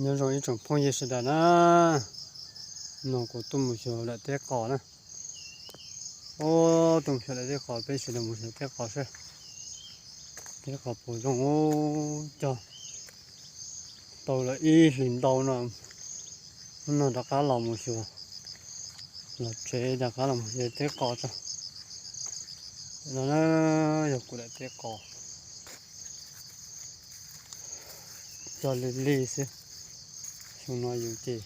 Nyob zoo ib tsoom phooj ywg sawv daws na, no kuv tuaj mus xyuas daim teb qos na. Ub, tuaj mus xyuas daim teb qos, peb sawv daws mus xyuas teb qos seb teb qos puas zoo. Ub, cog tau lawm ib hlis ntau no, hnub no rov qab los mus xyuas, los tsev rov qab los mus xyuas teb qos tso. No na, yog kuv daim teb qos. Cog li li xwb. Xyoo no yus ces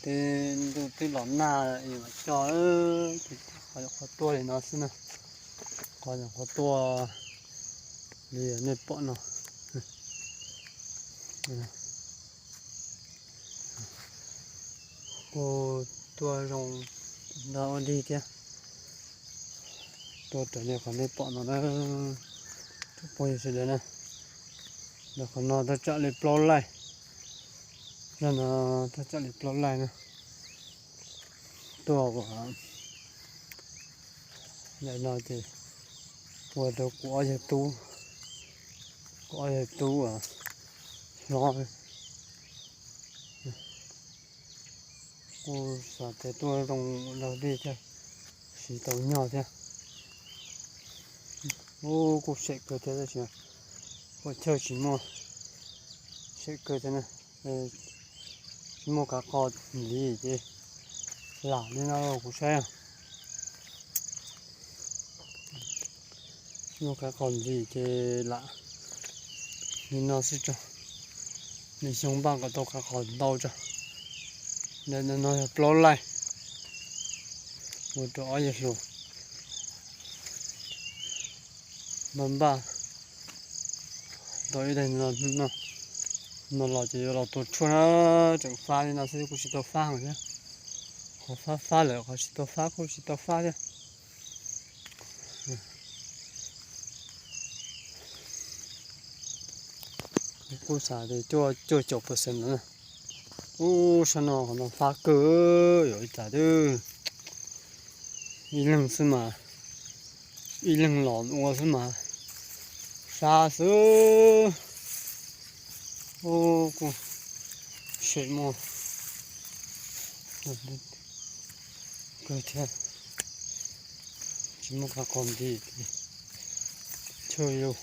tej ntuj twb los nag yus mam cog, ces qhov tuaj li no xwb na. Qhov nyuam qhuav tuaj li nej pom no. Kuj tuaj zoo nrog ua dig thiab. Tuaj raws li qhov nej pom no na, tsoom phooj ywg sawv daws na. Ntawm qhov no thaj tsam li plaub laij, zaj no thaj tsam li plaub laij na. Tuaj ua ntawm no ces ua rau kuv ob yawg tub, kuv ob yawg tub hlob. Kuj xav tias tuaj zoo nrog dig thiab, siv tau nyog thiab. Ub, kuj sem kawg thiab tab sis qhov chaw tsis muaj, sem kawg thiab na. Tsis muaj kav qos ntxiv ces lam li no kuv saib. Tsis muaj kav qos ntxiv ces lam li no xwb tso. Nws xyoo npaj kom tau kav qos ntau tso. Ntawm no yog plaub laij, ua rau ob yawg hluas npaj npaj tau ib daim no, no los ces yuav los tua tshuaj na, tseem fab li no xwb kuj tsis tau fab thiab. Qhov fab fab lawm, qhov tsis tau fab kuj tsis tau fab thiab. Kuj xav tias cuaj cuaj caum percent no na. Ub, sab no qhov no fab kawg, yuav ua li cas twb ib leeg xwb mas, ib leeg los ua xwb mas sab xwb. Ub, kuj sem muaj kawg thiab. Tsis muaj kav qos ntxiv, chaw yus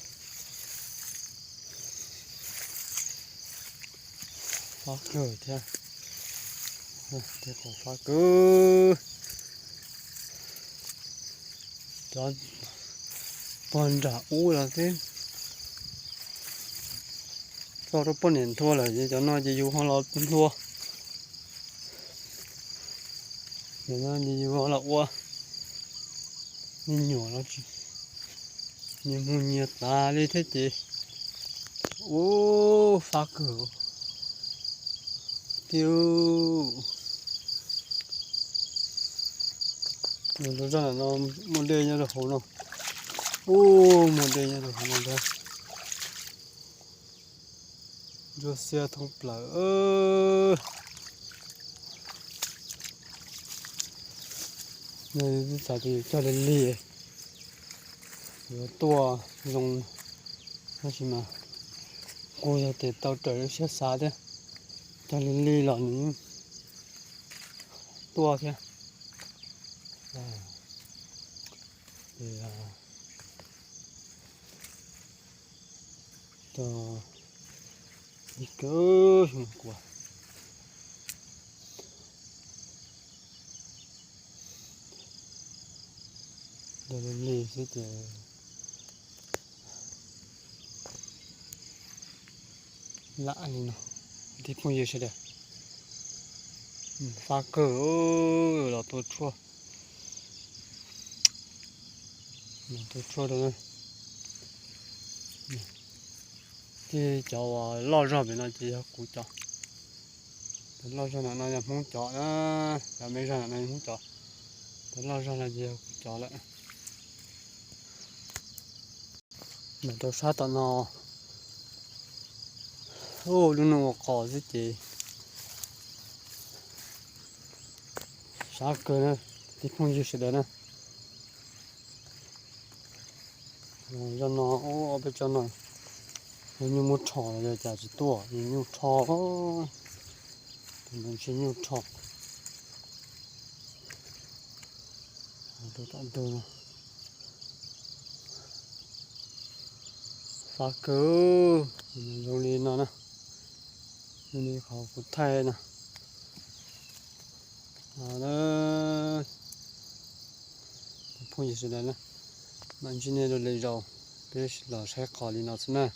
fab kawg thiab. Tej qos fab kawg. Cov pog nram ub los twb txog rau poj niam nthua lawm, cov no ces yus ho los nthua. Cov no ces yus ho los ua me nyuam los tsis, nyias mus nyias tas li thiab ces. Ub, fab kawg tiag. Nyob rau zaj no muaj dej nyob rau hauv no. Ub, muaj dej nyob rau hauv no ntag. Ntsuab xiab thoob plaws. Xav tias yuav cog lig lig, yuav tuaj zoo, tab sis mas kuj yog tias tau raws lub siab xav thiab. Cog lig lig los nws tuaj thiab. Ces cog lig kawg, xyoo no kuv cog lig lig xwb ces lam li no. Tej phooj ywg sawv daws, fab kawg, los tua tshuaj, los tua tshuaj rau. Tej cov uas loj zog pem no ces yog kuv cov. Cov loj zog no yog Hmoob cov na, cov me zog no yog Hmoob cov. Cov loj zog no ces yog kuv cov lawm. Ntawm rau sab tom no, ub, lub no ua qos xwb ces sab kawg na, tej phooj ywg sawv daws na. Zaj no, ob peb tsob no, Nyuj muab rho los yog cas tsis tuaj, nyuj rho, tus ntawd ntshe nyuj rho. Rau tom ntug no, fab kawg, zoo li no na, zoo li qhov kuv thaij na. Phooj ywg sawv daws na, mam ntsib nej dua lwm zaus, peb los saib qhov li no xwb na.